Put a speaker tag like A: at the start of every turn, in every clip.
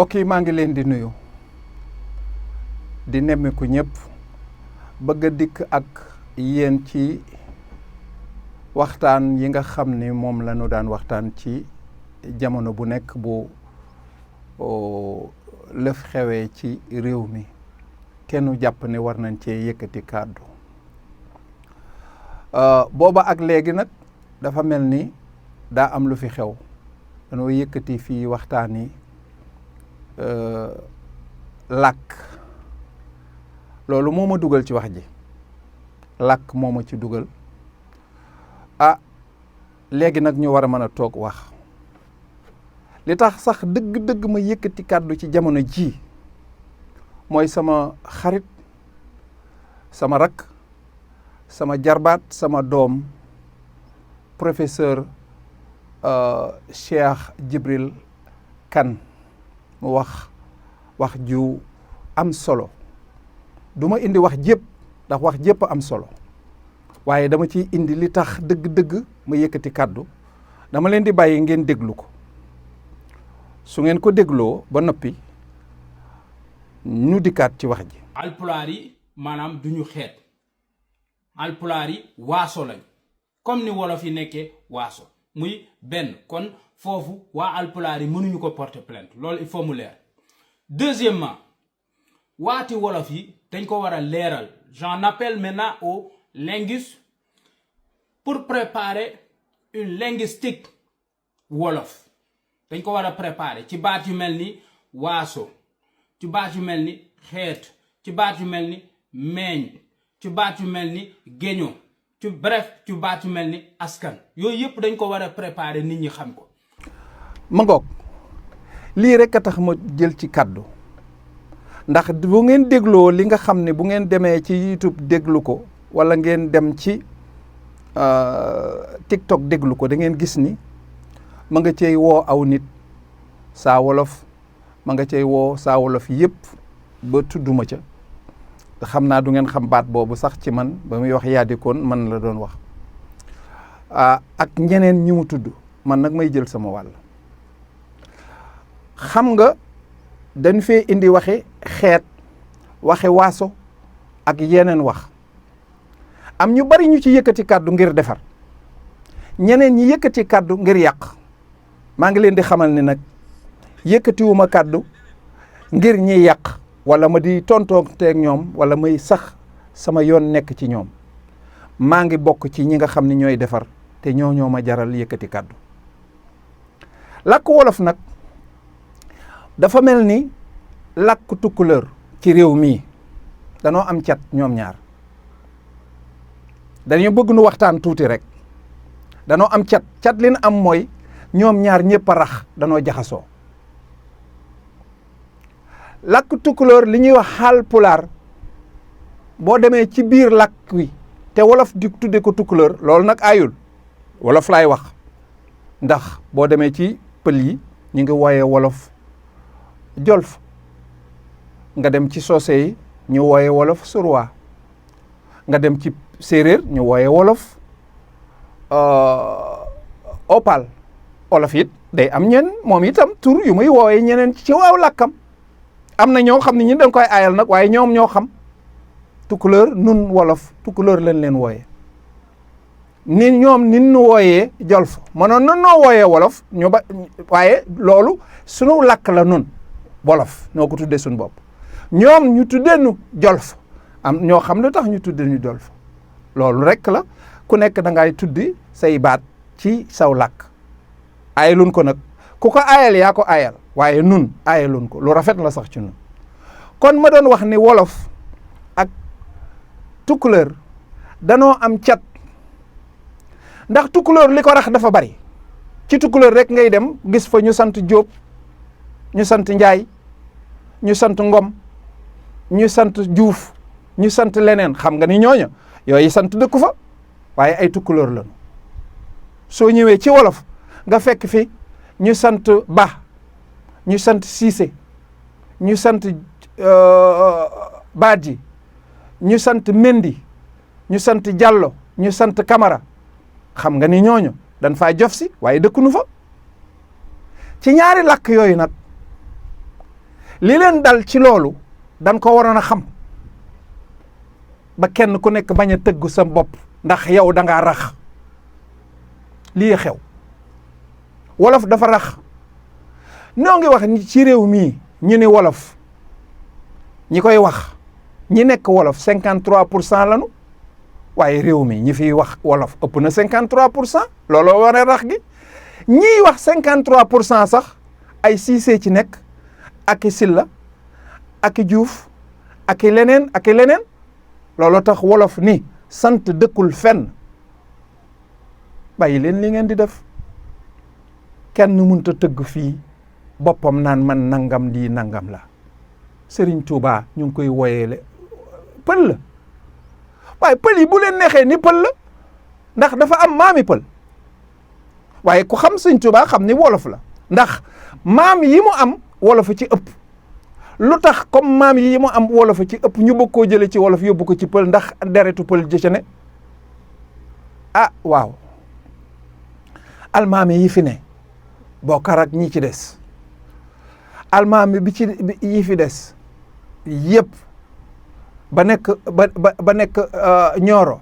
A: mbokk yi maa ngi leen di nuyu di nemmeeku ñëpp bëgg a dikk ak yéen ci waxtaan yi nga xam ni moom la ñu daan waxtaan ci jamono bu nekk bu lëf xewee ci réew mi kenn jàpp ne war nañ cee yëkkati kàddu booba ak léegi nag dafa mel ni daa am lu fi xew dañoo yëkkati fii waxtaan yi làkk loolu moo ma dugal ci wax ji làkk moo ma ci dugal léegi nag ñu war a mën a toog wax li tax sax dëgg-dëgg ma yëkkati kàddu ci jamono ji mooy sama xarit sama rakk sama jarbaat sama doom professeur Cheikh Djibril Kane mu wax ju am solo du ma indi wax jépp ndax wax jépp am solo waaye dama ciy indi li tax dëgg-dëgg ma yëkkati kàddu dama leen di bàyyi ngeen déglu ko su ngeen ko dégloo ba noppi ñu dikkaat ci wax ji.
B: alpulaar yi maanaam duñu xeet alpulaar yi waaso lañ comme ni wolof yi nekkee waaso muy benn kon foofu waa alpulaar yi mënuñu ko porter plainte loolu il faut mu leer. Deuxièmement waati wolof yi dañ ko war a leeral j'en appelle maintenant aux linguistes pour préparer une linguistique wolof dañ ko war a préparer ci baat yu mel ni waaso ci baat yu mel ni xeet ci baat yu mel ni meeñ ci baat yu mel ni géño ci bref ci baat yu mel ni askan yooyu yëpp dañ ko war a préparer nit ñi xam ko.
A: ma ngoog lii rek a tax ma jël ci kàddu ndax bu ngeen dégloo li nga xam ne bu ngeen demee ci YouTube déglu ko wala ngeen dem ci TikTok déglu ko da ngeen gis ni ma nga cey woo aw nit saa wolof ma nga cey woo saa wolof yëpp ba tudduma ca xam naa du ngeen xam baat boobu sax ci man ba muy wax yaadikoon man la doon wax ak ñeneen ñi mu tudd man nag may jël sama wàll xam nga dañ fee indi waxe xeet waxe waaso ak yeneen wax am ñu bari ñu ci yëkkati kàddu ngir defar ñeneen ñi yëkkati kàddu ngir yàq maa ngi leen di xamal ni nag yëkkatiwuma kàddu ngir ñiy yàq wala ma di tontoonteeg ñoom wala may sax sama yoon nekk ci ñoom maa ngi bokk ci ñi nga xam ne ñooy defar te ñoo ma jaral yëkkati kàddu làkk wolof nag dafa mel ni làkk tukkuleur ci réew mii danoo am cat ñoom ñaar dañoo bëgg nu waxtaan tuuti rek danoo am cat li nu am mooy ñoom ñaar ñëpp a rax danoo jaxasoo làkk tukkuleur li ñuy wax Haalpulaar boo demee ci biir làkk wi te wolof di tudde ko tukkuleur loolu nag aayul wolof laay wax ndax boo demee ci pël yi ñu ngi wooyee wolof jolf nga dem ci soose yi ñu wooyee wolof surwa nga dem ci séeréer ñu wooyee wolof opal olof it day am ñen moom itam tur yu muy wooyee ñeneen ci waaw làkkam am na ñoo xam ne ñi dañ koy aayal nag waaye ñoom ñoo xam tukkuleur nun wolof tukkuleur lañ leen wooyee ni ñoom nin nu wooyee jolf mënoon na noo wooyee wolof ñu ba waaye loolu sunu làkk la nun wolof ñoo ko tuddee suñu bopp ñoom ñu tuddee nu jolf am ñoo xam lu tax ñu tuddee ñu jolf loolu rek la ku nekk da ngay tuddi say baat ci saw làkk aayalun ko nag ku ko aayal yaa ko aayal waaye nun aayalun ko lu rafet la sax ci nun kon ma doon wax ni wolof ak tukkuleur danoo am cat ndax tukkuleur li ko rax dafa bari ci tukkuleur rek ngay dem gis fa ñu sant Jóob ñu sant Njaay ñu sant Ngom ñu sant Juuf ñu sant leneen xam nga ni ñooña yooyu sant dëkku fa waaye ay tukkuleur lañu soo ñëwee ci wolof nga fekk fi ñu sant Ba ñu sant Siise ñu sant Badji ñu sant Mendi ñu sant Diallo ñu sant Camara xam nga ni ñooñu dañ faa jof si waaye dëkkunu fa ci ñaari làkk yooyu nag li leen dal ci loolu dañ ko waroon a xam ba kenn ku nekk bañ a tëggu sa bopp ndax yow da ngaa rax lii xew wolof dafa rax noo ngi wax ci réew mii ñu ni wolof ñi koy wax ñi nekk wolof 53% lanu waaye réew mi ñi fiy wax wolof ëpp na 53% looloo wane rax gi ñiy wax 53% sax ay Siise ci nekk ak i Silla ak i Juuf ak i leneen looloo tax wolof ni sant dëkkul fenn bàyyi leen li ngeen di def kenn mënta tëgg fii boppam naan man nangam lii nangam la Serigne Touba ñu ngi koy woyeele pël la waaye pël yi bu leen neexee ni pël la ndax dafa am maami pël waaye ku xam Serigne Touba xam ni wolof la ndax maam yi mu am wolof ci ëpp lu tax comme maam yi mu am wolof ci ëpp ñu bëgg koo jële ci wolof yóbbu ko ci pël ndax deretu pël jëcane ah waaw almaami yi fi ne bokkar ak ñi ci des almaami yi fi des yëpp ba nekk ñooro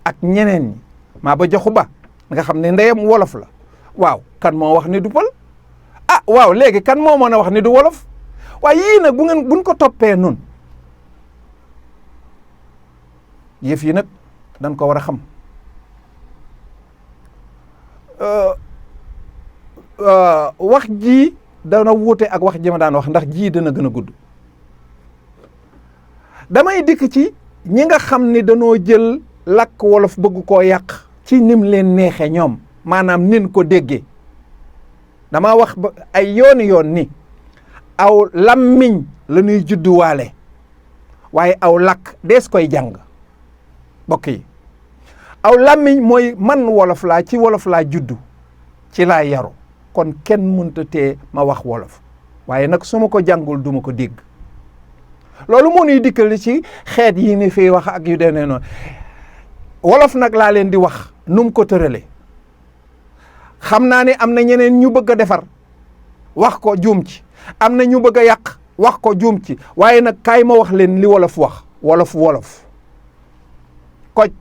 A: ak ñeneen ñi maa ba joxu ba nga xam ne ndeyam wolof la waaw kan moo wax ni du pël ah waaw léegi kan moo mën a wax ni du wolof waaye yii nag buñ ko toppee nun yëf yi nag dañ ko war a xam wax ji dana wuute ak wax ji ma daan wax ndax ji dana gën a gudd damay dikk ci ñi nga xam ni danoo jël làkk wolof bëgg koo yàq ci nim leen neexe ñoom maanaam nin ko déggee dama wax ba ay yoon ni aw lammiñ la ñuy judduwaale waaye aw làkk dees koy jàng bokk yi aw lammiñ mooy man wolof laa ci wolof laa juddu ci laa yaru kon kenn mënta tee ma wax wolof waaye nag su ma ko jàngul duma ko dégg loolu moo ñuy dikkal ci xeet yi ni fiy wax ak yu demee noonu wolof nag laa leen di wax nu mu ko tërale xam naa ne am na ñeneen ñu bëgg a defar wax ko juum ci am na ñu bëgg a yàq wax ko juum ci waaye nag kaay ma wax leen li wolof wax wolof koj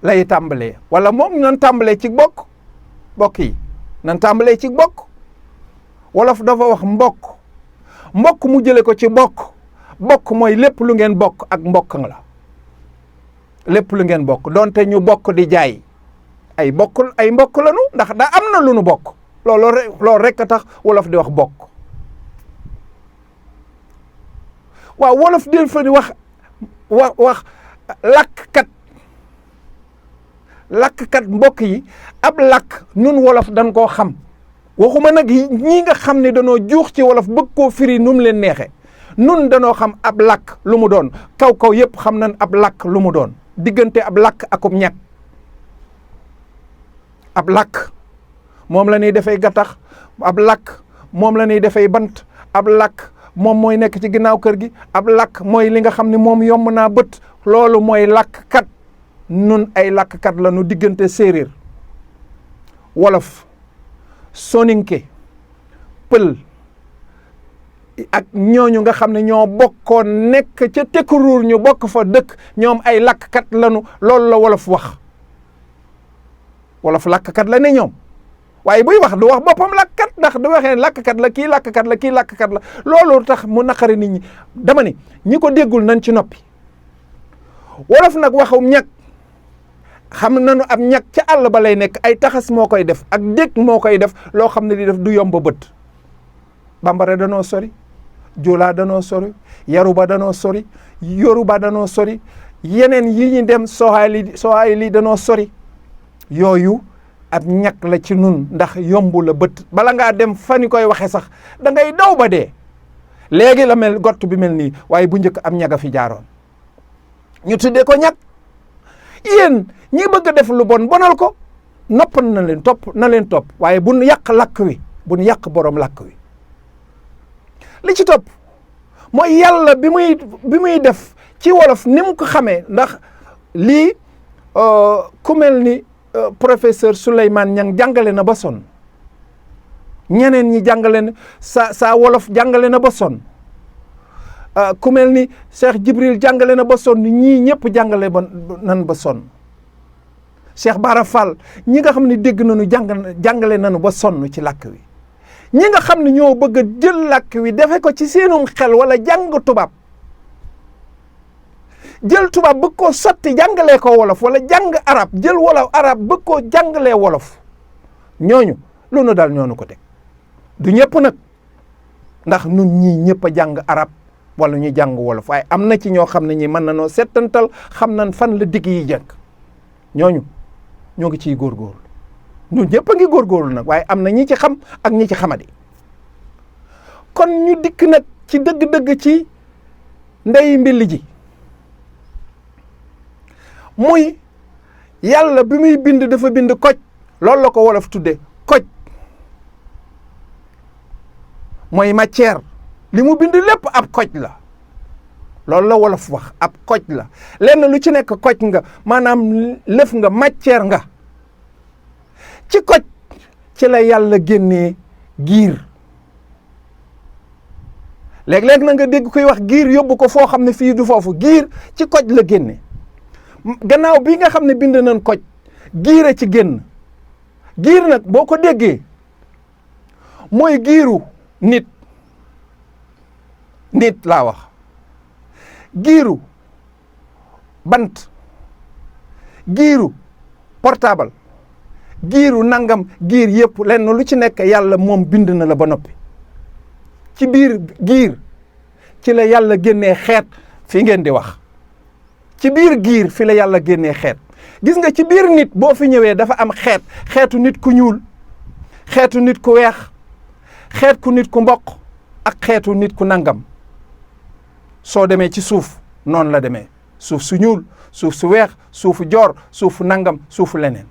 A: lay tàmbalee wala moom nan tàmbalee ci bokk yi nan tàmbalee ci bokk wolof dafa wax mbokk mu jële ko ci bokk mooy lépp lu ngeen bokk ak mbokk la lépp lu ngeen bokk donte ñu bokk di jaay ay mbokk lanu ndax daa am na lu nu bokk loolu rek a tax wolof di wax bokk waaw wolof di fa di wax làkkkat mbokk yi ab làkk nun wolof dañ koo xam waxuma nag ñi nga xam ne danoo juux ci wolof bëgg koo firi nu mu leen neexe nun danoo xam ab làkk lu mu doon kaw yëpp xam nañ ab làkk lu mu doon diggante ab làkk akub ñàkk ab làkk moom la ñuy defee gattax ab làkk moom la ñuy defee bant ab làkk moom mooy nekk ci ginnaaw kër gi ab làkk mooy li nga xam ne moom yomb naa bët loolu mooy làkkkat nun ay làkkkat la nu diggante séeréer wolof soninke pël ak ñooñu nga xam ne ñoo bokkoon nekk ca tekkuruur ñu bokk fa dëkk ñoom ay làkkkat lanu loolu la wolof wax wolof làkkkat la ne ñoom waaye buy wax du wax boppam làkkkat ndax du waxee làkkkat la kii làkkkat la kii làkkkat la loolu tax mu naqari nit ñi dama ni ñi ko déggul nañ ci noppi wolof nag waxum ñag xam nañu ab ñag ca àll ba lay nekk ay taxas moo koy def ak dégg moo koy def loo xam ne di def du yomb bët bambara danoo sori joolaa danoo sori yaruba danoo sori yoruba danoo sori yeneen yi ñu dem sohaali danoo sori yooyu ab ñag la ci nun ndax yombu la bët bala ngaa dem fa ñu koy waxe sax da ngay daw ba dee léegi la mel gott bi mel nii waaye bu njëkk am ñaga fi jaaroon ñu tuddee ko ñag yéen ñi bëgg a def lu bonal ko nopp na leen topp waaye bu nu yàq làkk wi bu nu yàq borom làkk wi li ci topp mooy yàlla bi muy def ci wolof ni mu ko xamee ndax lii ku mel ni professeur Souleymane Niang jàngale na ba sonn ñeneen ñi jàngale na saa wolof jàngale na ba sonn ku mel ni Cheikh Jibril jàngale na ba sonn ñii ñëpp jàngale ba nan ba sonn Cheikh Bara Fall ñi nga xam ne dégg nañu jàngale nañu ba sonn ci làkk wi ñi nga xam ne ñoo bëgg a jël làkk wi defe ko ci seenum xel wala jàng tubaab jël tubaab bëgg koo sotti jàngalee ko wolof wala jàng arab jël wolof arab bëgg koo jàngalee wolof ñooñu lu nu dal ñoonu ko teg du ñëpp nag ndax nun ñii ñëpp a jàng arab wala ñu jàng wolof waaye am na ci ñoo xam ne ñi mën na noo settantal xam nañ fan la digg yi jënk ñooñu ñoo ngi ciy góorgóorlu ñun ñëpp a ngi góorgóorlu nag waaye am na ñi ci xam ak ñi ci xamadi kon ñu dikk nag ci dëgg-dëgg ci ndey mbilli ji muy yàlla bi muy bind dafa bind koj loolu la ko wolof tudde koj mooy matière li mu bind lépp ab koj la loolu la wolof wax ab koj la lenn lu ci nekk koj nga maanaam lëf nga matière nga ci koj ci la yàlla génnee giir léeg-léeg na nga dégg koy wax giir yóbbu ko foo xam ne fii du foofu giir ci koj la génne gannaaw bi nga xam ne bind nañ koj giire ci génn giir nag boo ko déggee mooy giiru nit laa wax giiru bant giiru portable giiru nangam giir yëpp lenn lu ci nekk yàlla moom bind na la ba noppi ci biir giir ci la yàlla génnee xeet fi ngeen di wax ci biir giir fi la yàlla génnee xeet gis nga ci biir nit boo fi ñëwee dafa am xeetu nit ku ñuul xeetu nit ku weex xeet ku nit ku mboq ak xeetu nit ku nangam soo demee ci suuf noonu la demee suuf su ñuul suuf su weex suufu joor suufu nangam suufu leneen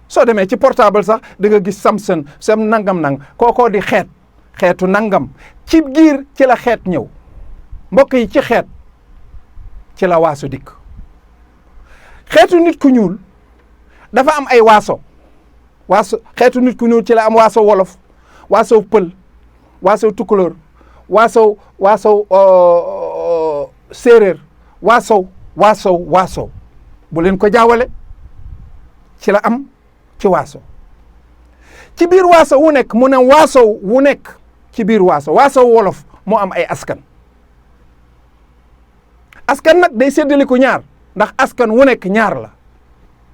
A: soo demee ci portable sax da nga gis Samsung sam nangam kookoo di xeetu nangam ci giir ci la xeet ñëw mbokk yi ci xeet ci la waaso dikk xeetu nit ku ñuul dafa am ay waaso xeetu nit ku ñuul ci la am waaso wolof waaso pël waaso tukulóor waaso séeréer waaso bu leen ko jaawale ci la am ci waaso ci biir waaso wu nekk mu ne waaso wu nekk ci biir waaso wolof moo am ay askan nag day séddale ko ñaar ndax askan wu nekk ñaar la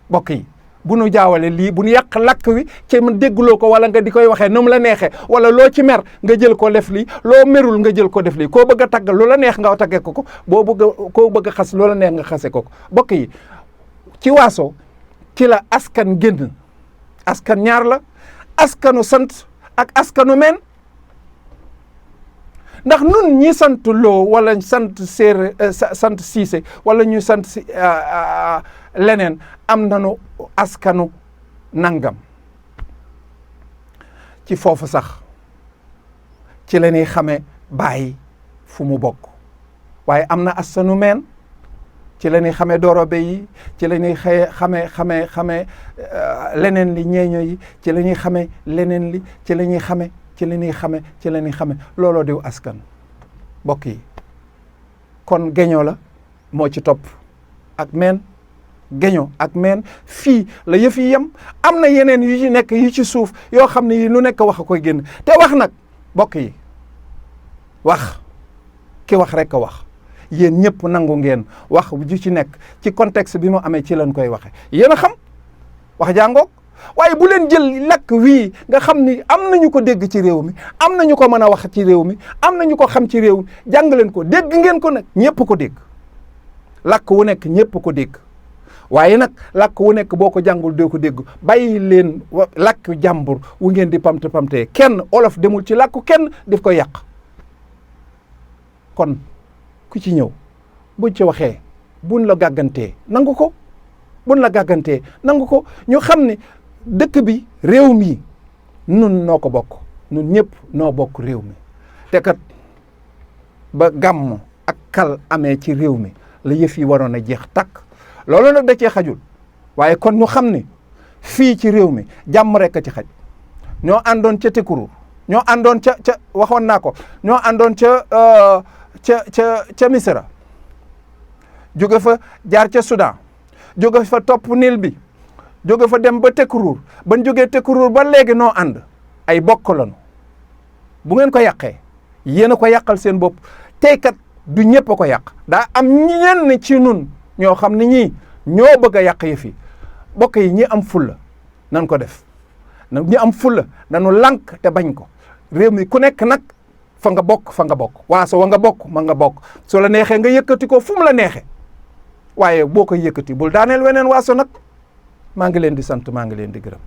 A: mbokk yi bu nu jaawale lii bu nu yàq làkk wi ci man dégguloo ko wala nga di koy waxee nu mu la neexee wala loo ci mer nga jël ko def lii loo merul nga jël ko def lii koo bëgg a taggal loola neex nga tagge ko koo bëgg a xas loola neex nga xase ko mbokk yi ci waaso ci la askan génn askan ñaar la askanu sant ak askanu meen ndax nun ñi sant loo wala sant sant siise wala ñu sant leneen am nañu askanu nangam ci foofu sax ci la ñuy xamee bàyyi fu mu bokk waaye am na askanu meen ci la ñuy xamee dorobe yi ci la ñuy xamee leneen li ñeeño yi ci la ñuy xamee leneen li ci la ñuy xamee ci la ñuy xamee looloo diw askan mbokk yi kon geño la moo ci topp ak meen geño ak meen fii la yëf yi yem am na yeneen yu ci nekk yu ci suuf yoo xam ne yi lu nekk wax a koy génn te wax nag mbokk yi wax ki wax rek a wax yéen ñëpp nangu ngeen wax ju ci nekk ci contexte bi mu amee ci lañ koy waxe yéen a xam wax jàngoog waaye bu leen jël làkk wii nga xam ni am nañu ko dégg ci réew mi am nañu ko mën a wax ci réew mi am nañu ko xam ci réew mi jàng leen ko dégg ngeen ko nag ñëpp ko dégg làkk wu nekk ñëpp ko dégg waaye nag làkk wu nekk boo ko jàngul doo ko dégg bàyyi leen làkk jàmbur wu ngeen di pamte kenn olof demul ci làkku kenn daf ko yàq kon ku ci ñëw buñ ci waxee buñ la gàggantee nangu ko ñu xam ne dëkk bi réew mi nun noo ko bokk nun ñëpp noo bokk réew mi te kat ba gàmm ak kal amee ci réew mi la yëf yi waroon a jeex takk loolu nag da cee xajul waaye kon ñu xam ne fii ci réew mi jàmm rek a ci xaj ñoo àndoon ca Tekruur ñoo àndoon ca waxoon naa ko ñoo àndoon ca Misra jóge fa jaar ca Soudan jóge fa topp Nil bi jóge fa dem ba Tekruur ban jógee Tekruur ba léegi noo ànd ay bokk lañu bu ngeen ko yàqee yéen a ko yàqal seen bopp tey kat du ñëpp a ko yàq daa am ñenn ci nun ñoo xam ne ñii ñoo bëgg a yàq yëf yi bokk yi ñi am fulla nan ko def ñi am fulla nanu lànk te bañ ko réew mi ku nekk nag fa nga bokk waaso wa nga bokk ma nga bokk su la neexee nga yëkkati ko fu mu la neexee waaye boo koy yëkkati bul daaneel weneen waaso nag maa ngi leen di sant maa ngi leen di gërëm